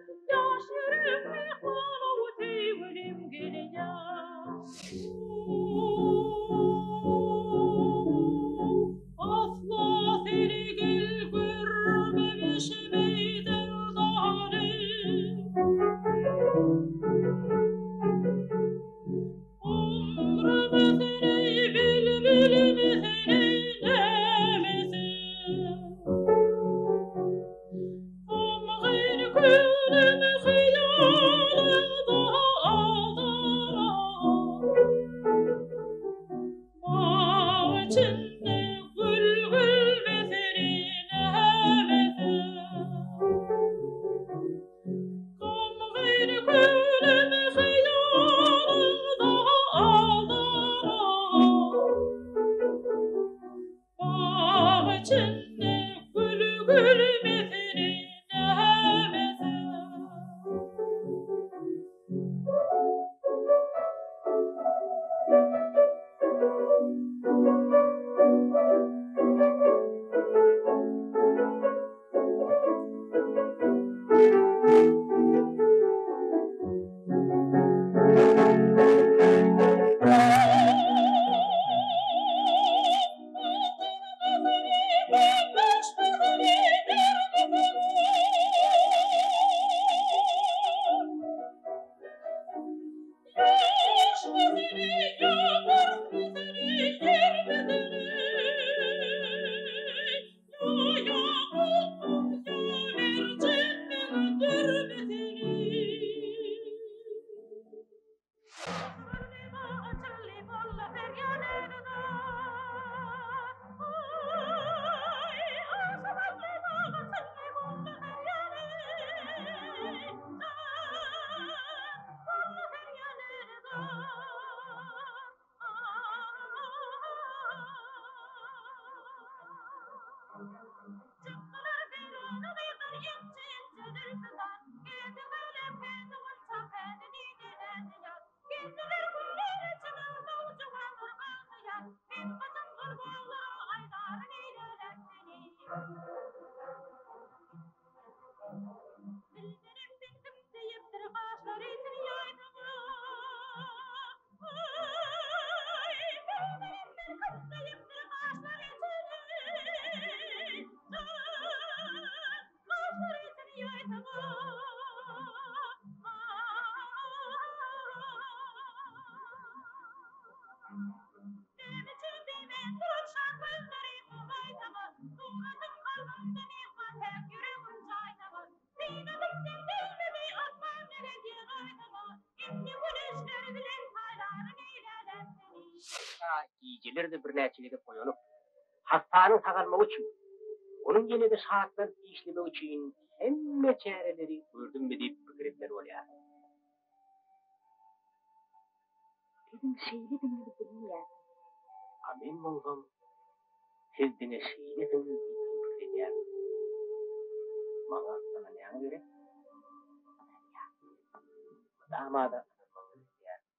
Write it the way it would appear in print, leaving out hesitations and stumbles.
Ýaş ýürek myhmanow söýgülim gelýär. Asla seni gel görmemişim eý derdany. Ömrüme sen eý bilbilime sen eý nämesi. Gamgyn köňlüm hyýalyňda aldanar. Bag içinde gül gülmesini nämesi. Gamgyn köňlüm hyýalyňda aldanar. Bag içinde gül gülmesini nämesi. Gijeler-de birnäçe gezek oýanyp, hassanyň sagalmagy üçin, onuň ýene-de şatlanyp işlemegi üçin hemme çäreleri gördümmi diýip pikir etmeli bolýar. Siziň şeýledigiňizi bilmeýärdim. A men bolsam, siz diňe şeýlesiňiz diýip hem pikir edýärdim. Maňa ynanýaňyz gerek? Ynanýan. Mydama-da ynanmagyňyzy isleýärin.